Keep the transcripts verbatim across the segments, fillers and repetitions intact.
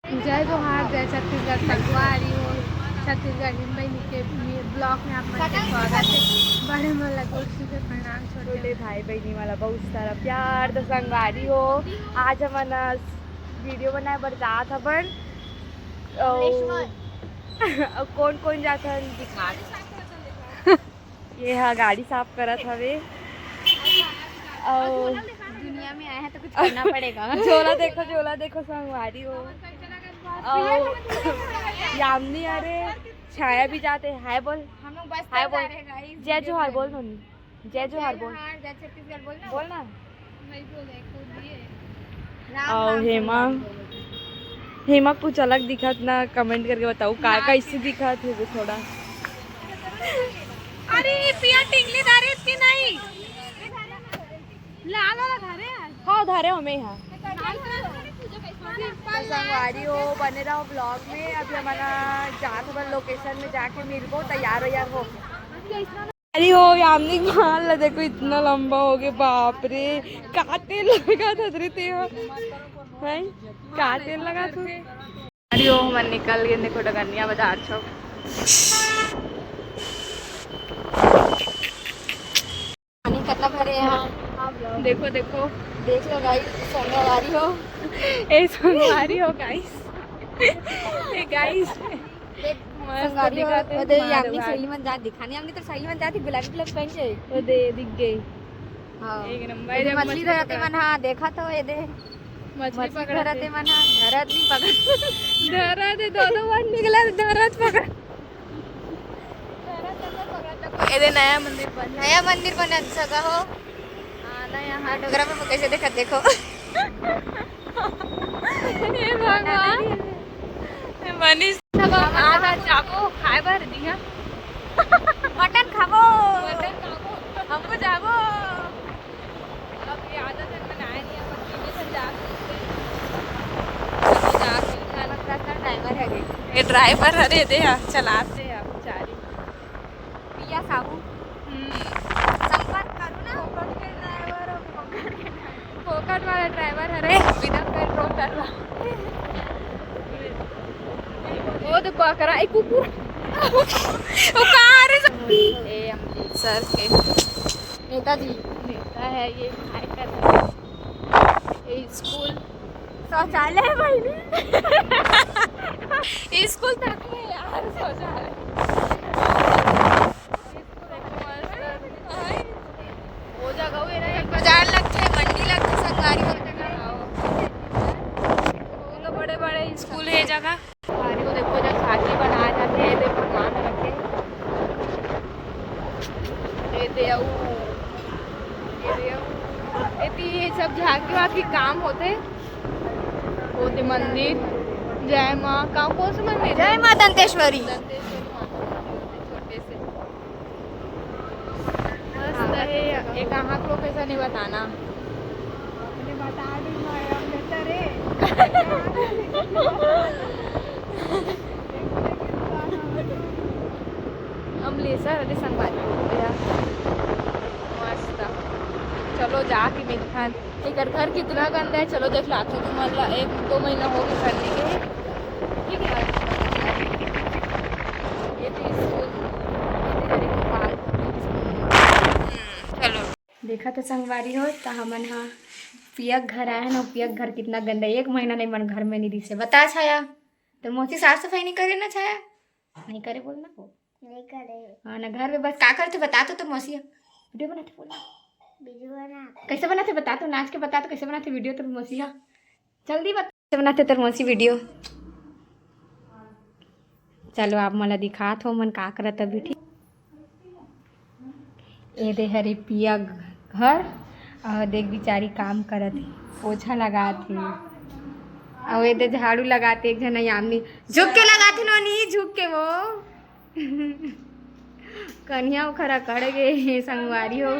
जय जोहार, जय छत्तीसगढ़, संगवारी हो। छत्तीसगढ़ी बहिनी के ब्लॉग में आप मन के स्वागत है। बड़े मन ला गोड़ छू के प्रणाम, छोटे छोटे भाई बहिनी वाला बहुत सारा प्यार। तो संगवारी हो, आज हमन वीडियो बनाए बर जात हवन। अउ कोन कोन जात हन दिखा। ये हा गाड़ी साफ करत हवे। अउ दुनिया में आए हैं तो कुछ करना पड़ेगा। झोला देखो, झोला देखो संगवारी हो। अउ यामिनी, अरे छाया भी जाते। हाय बोल, हम लोग बस हाय बोल। जय जोहार बोल नोनी, जय जोहार बोल। जय छत्तीसगढ़ बोल ना। बोल ना। अउ हेमा, हेमा कुछ अलग दिखत ना, कमेंट करके बताओ का, कैसे दिखत है वो थोड़ा। अरे पिया टिंगली धारे इसकी नहीं। लाल वाला धारे यार। हाँ, धारे हमें यहाँ। संगवारी हो, बने रहो ब्लॉग में। अभी हमन जात हवन लोकेशन में, जाके मिलबो, तैयार वैयार हो। अरे हो यामिनी, बाल ला देखो, इतना लंबा हो गया, बाप रे। का तेल लगा था रे ते, हैं? का तेल लगा था? अरे हो, हमन निकल गए, देखो डगनिया बाजार चौक। पानी कितना भरे हैं। देखो, देखो। देख लो गाइस, संगवारी हो। ए, संगवारी हो गाइस। ए गाइस। देख, मस्त संगवारी हो, दिखत है ओ दे, हमारे यामिनी भाई। सहेली मन जात दिखाने, हमने तो सहेली मन जात ही गुलाबी गुलाबी पहन के। ओ दे, दिख गई। हाँ। एक नंबर। ये दे, मछली मछली धरत पकड़। मन, हाँ, देखा तो ये दे। मछली मछली पकड़त धरत है। मन, हाँ, धरत नहीं पकड़। धरत है, दो दो बार निकला, धरत पकड़। ये दे नया मंदिर बन, नया मंदिर बने अच्छा का हो। हाँ, ना यहाँ डोकरा में कैसे देखा, देखो। हे भगवान। मनीष, सब आज, आज जाबो खाए बर दिया। मटन खाबो। मटन खाबो। हमको जाबो। अब ये आधा दिन में आए नहीं, अपन तीन दिन जा सकते हैं। तो जा सकते हैं। ड्राइवर हरे। ये ड्राइवर हरे दे, हाँ, चलाते हैं अब चारी। पिया साहू। हम्म। संपर्क करू ना। फोकट के ड्राइवर हो, फोकट के ड्राइवर। फोकट वाला ड्राइवर हरे, बिना पेट्रोल डलवा। ओ दे बकरा, ए कुकुर। ओ कहाँ रे? ए अमृतसर के नेताजी। नेता है ये, हाय कर। ये स्कूल शौचालय है भाई। स्कूल तक है यार शौचालय। वो जगह हुए ना, एक बाजार लगथे, मंडी लगथे, संगवारी हो जगह। वो तो बड़े बड़े स्कूल है जगह। संगवारी हो देखो, जब झांकी बनाए जाथे, ये देखो भगवान रखे। ये दे अउ, ये दे अउ। ये ती-, ये सब झांकी वाकी काम होथे। वो दे मंदिर। जय माँ, का-, कौन सा मंदिर? जय माँ दंतेश्वरी। दंतेश्वरी माता मंदिर होथे छोटे से। मस्त है। ये कहाँ का लोकेशन है बताना। अपने बता दी मैं, हम लेते रे। अमलेसर अरे संगवारी हो गया। मस्त। चलो जाके मिलथन। एकर घर कितना गंदा है, चलो देख लाथन तुमन ला। एक दो महीना हो गया घर नहीं गए। ठीक है। ये तो स्कूल, ये तो हरे गोपाल। हम्म, चलो। देखा तो संगवारी हो, त हमन ह पिया के घर आए हन, अउ पिया के घर कितना गंदा, एक महीना नहीं मन घर में नहीं दिसे। बता छाया, तो मौसी साफ सफाई नहीं करे ना छाया? नहीं करे बोल ना। नहीं करे। हाँ ना, घर में बस का करथे बता तो, तो मौसी वीडियो बनाथे बोल ना। वीडियो बना। कैसे बनाथे बता तो, नाच के बता तो कैसे बनाथे वीडियो तो मौसी हा। जल्दी बता कैसे बनाथे तोर मौसी वीडियो। चलो आप मन ला दिखात हो मन का करत अभी, ठीक। ए दे हरे पिया घर, अउ देख बिचारी काम करत हे, पोछा लगात हे, अउ ए दे झाड़ू लगात हे एक झन यामिनी, झुक के लगात हे नोनी, झुक के वो। कनिहा ओखर अकड़ गे हे संगवारी हो।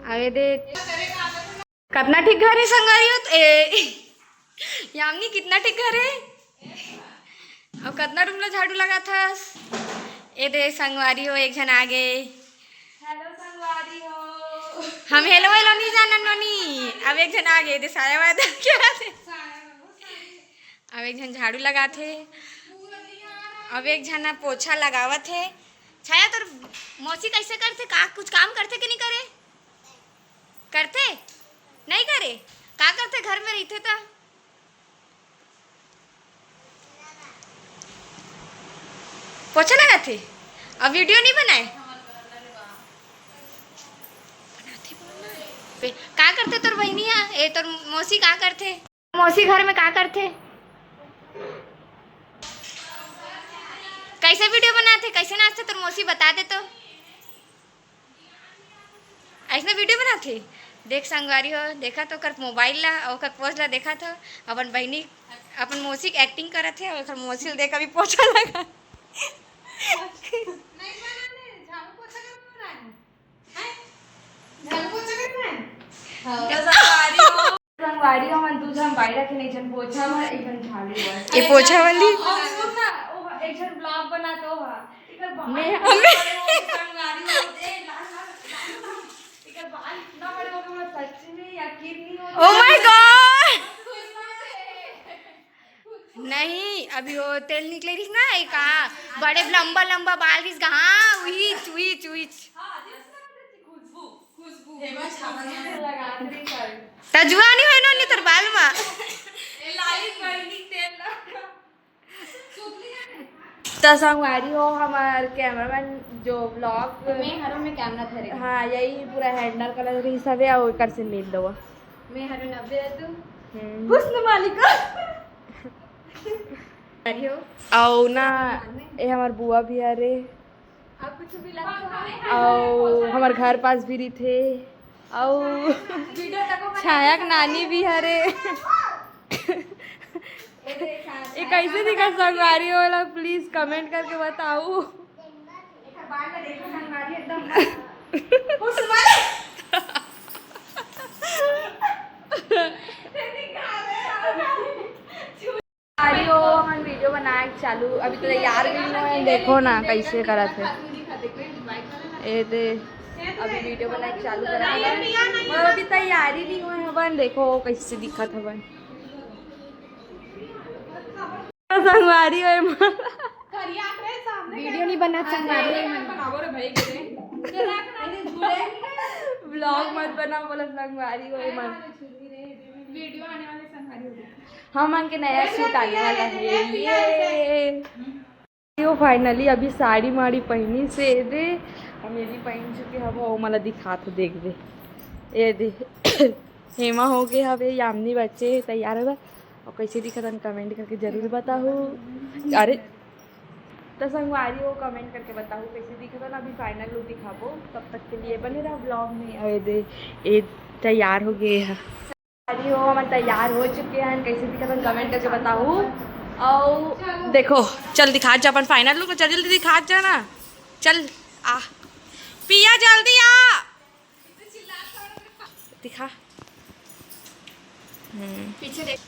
अउ ए दे कतना ठीक घर हे संगवारी हो? ए, यामिनी, कितना ठीक घर हे? अउ कतना रूम ला झाड़ू लगाथस? ए दे संगवारी हो, एक झन आ गे। हेलो संगवारी हो। हम हेलो वेलो नहीं जानन नोनी। अब एक झन आ गे, दे साया वाया दे क्या दे? अब एक झन झाड़ू लगात हे, अब एक झन ह पोछा लगावत हे। छाया, तोर मौसी कैसे करथे? का कुछ काम करथे कि नहीं करे? करथे? नहीं करे? का करथे घर में रहिथे त? पोछा लगाथे? अब वीडियो नहीं बनाए? बनाथे बोल ना। का करथे तोर बहिनी ह? ए, तोर मौसी का करथे? मौसी घर में का करथे? कैसे वीडियो बनाथे, कैसे नाचथे तोर मौसी, बता दे तो। ऐसने वीडियो बनाथे। देख संगवारी हो, देखा तो ओकर मोबाइल ला, ओकर पोज ला देखा तो अपन बहिनी, अपन मौसी के एक्टिंग करत हे, ओकर मौसी ला देख अभी पोछा लगा। नहीं बनाने, झाड़ू पोछा कर बनाने। हैं? झाड़ू पोछा कर बनाने। हाँ। संगवारी हो, हमन दू झन बाई रखे, एक झन पोछा बर, एक झन झाड़ू बर। ये पोछा वाली? और सुन ना, ओ एक झन ब्लॉग बना तो हा। एकर बाल मैं इतना बड़े हो गए, संगवारी हो, ए, लाल, लाल, लाल, लाल। एकर बाल इतना बड़े हो गए, मतलब सच में यकीन नहीं हो रहा। Oh my God! नहीं, अभी वो तेल निकले रहिस ना, एक आ, बड़े लंबा लंबा बाल रहिस का, हाँ, उहीच, उहीच, उहीच। हाँ, जैसे खुशबू, खुशबू। हेमा छापा है। लगाते नहीं सारे। तजुआ नहीं होय नोनी तोर बाल मा। ए, लाली बहनी तेल लगा। त संगवारी हो, हमार कैमरामैन जो ब्लॉग मैं हरों में कैमरा धरे। हाँ, यही पूरा हैंडल करत रहिस हवे, अउ एकर से मिल लो। मैं हरों नब्बे है तू। हम्म। हुस्न मालिक। अरे हो। अउ ना, ए हमार बुआ भी हरे। अउ हमर घर पास भी रहिथे, अउ छाया के नानी भी हरे। ये कैसे दिखा संगवारी हो, ओला प्लीज कमेंट करके बताऊ। अरे ओ, हमन वीडियो बनाए के चालू, अभी तो तैयार भी नहीं होए, देखो ना कैसे करत हे। ए दे, अभी वीडियो बनाए के चालू करत हे, पर अभी तैयारी नहीं होए हवन, देखो कैसे दिखत हवन। संगवारी होए मन। वीडियो नहीं बना संगवारी होए मन। ब्लॉग मत बना बोला संगवारी होए मन। वीडियो आने वाले संगवारी हो गए। हमन के नया सूट आने वाला है, ये। यो फाइनली अभी साड़ी माड़ी पहनी से दे, हम ये भी पहन चुके हबो, ओ मला दिखात हो, देख दे, ये दे। हेमा हो गए हवे, यामिनी बच्चे तैयार होगा, और कैसे दिखत हन कमेंट करके जरूर बताहू। अरे तो संगवारी हो, कमेंट करके बताहू कैसे दिखत हन। अभी फाइनल लुक दिखाबो, तब तक के लिए बने रहो ब्लॉग में। अरे दे, ए तैयार हो गए है। अरे हो, हमन तैयार हो चुके हैं, कैसे दिखत हन कमेंट करके बताहू। और देखो, चल दिखा जा अपन फाइनल लुक, चल जल्दी दिखा जा ना। चल आ पिया, जल्दी आ, दिखा। हम्म। पीछे देख।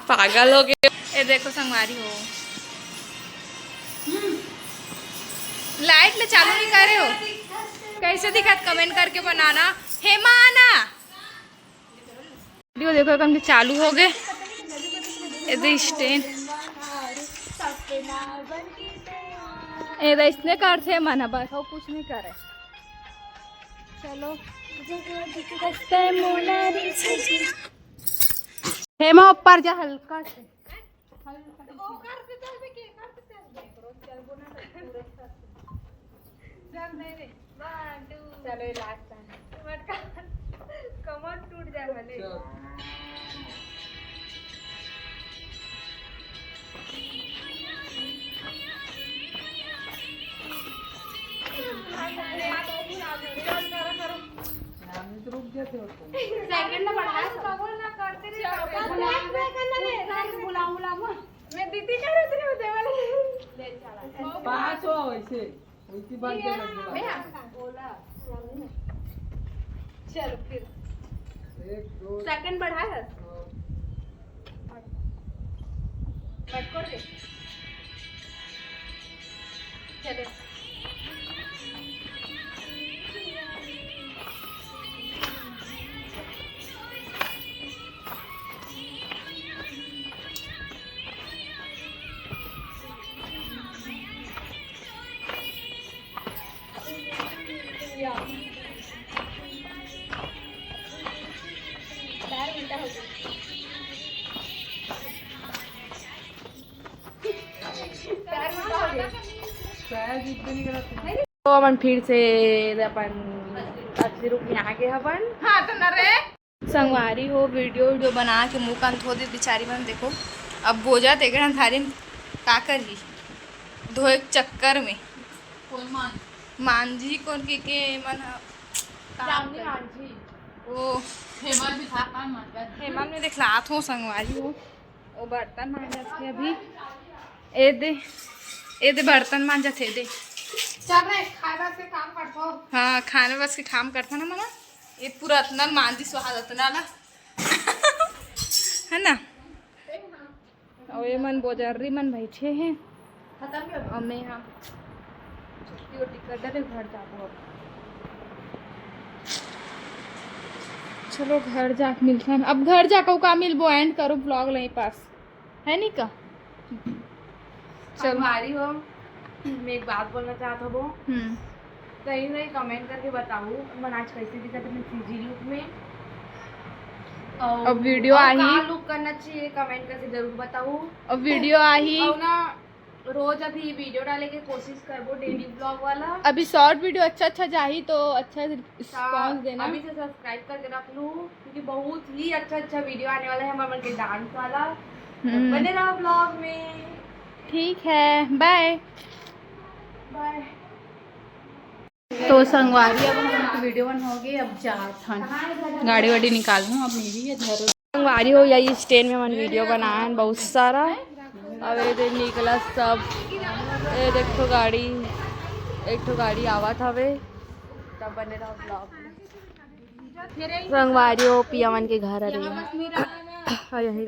पागल हो गए। ये देखो संगवारी हो, लाइट ले चालू नहीं करे हो, कैसे दिखत कमेंट करके बनाना। हेमा आना। वीडियो देखो, कम चालू हो गए। ये दे स्टैंड। ये दे इसने करथे मन, बस और कुछ नहीं करे। चलो। हेमा ऊपर जा हल्का से। चल, नहीं रे। One, two। चलो, ये लास्ट है। मटका। कमर टूट जाए भले। चल। सेकंड बढ़ा। बुलाओ, बुलाओ। मैं दीदी कह रही थी, मैं देवल। ले चला। पाँच हो वैसे। उनकी बात क्या लग रहा है? भैया, बोला। चलो फिर। एक, दो। सेकंड बढ़ा है। हाँ। मटकोर दे। चलो। तो अपन फिर से अपन असली रूप में आ गए अपन। हाँ, तो न रे। संगवारी हो, वीडियो वीडियो बना के मुंह कान धो दे बिचारी मन। देखो, अब बोजा तेकरे थारी का करही, धोए के चक्कर में। कोई मान मांझी कोन के, के मन ह-, का जामनी करही? मांझी। ओ। हेमल भी था, कान मांझा। हेमल में देखलात हो संगवारी हो, ओ बर्तन मांजत हे अभी। ए दे, ए दे बर्तन मांजत हे दे। चल रे, खाए बस के काम करथो। हाँ, खाने बस के काम करथो ना मना। ये पूरा अतना मांझी सुहाग अतना ला। है ना? अउ ये मन बोजर्री मन बैठे हैं। खत्म कर। अउ मैं यहाँ छुट्टी उट्टी कर डरे, घर जाबो अब। चलो घर जाके मिलथन। अब घर जाके का मिलबो, एंड करो ब्लॉग नहीं पास। है नी का? चल। संगवारी हो, मैं एक बात बोलना चाहत हूँ। हम्म। कहीं नहीं कमेंट करके बताओ, मन आज कैसे दिखत है अपने सीजी लुक में। और अब वीडियो और आही। का लुक करना चाहिए, कमेंट करके जरूर बताओ। अब वीडियो आही। और ना, रोज अभी वीडियो डाले के कोशिश करबो, डेली ब्लॉग वाला। अभी शॉर्ट वीडियो अच्छा अच्छा जाही तो अच्छा रिस्पॉन्स देना। अभी से सब्सक्राइब करके रख लू, क्योंकि बहुत ही अच्छा अच्छा वीडियो आने वाला है हमारे मन के डांस वाला। हम्म। बने रहो ब्लॉग में। ठीक है, बाय। बाय। तो संगवारी, अब हम वीडियो बन हो गए, अब जात हन। गाड़ी वाड़ी निकालूँ, अब मेरी है धरो। संगवारी हो, यही स्टैंड में हमन वीडियो बनाए हन बहुत सारा। अब ये दे निकला सब, ये देख ठो गाड़ी, एक ठो गाड़ी आवत हवे। तब बने रहो ब्लॉग में। संगवारी हो, पिया मन के घर हरे। और यही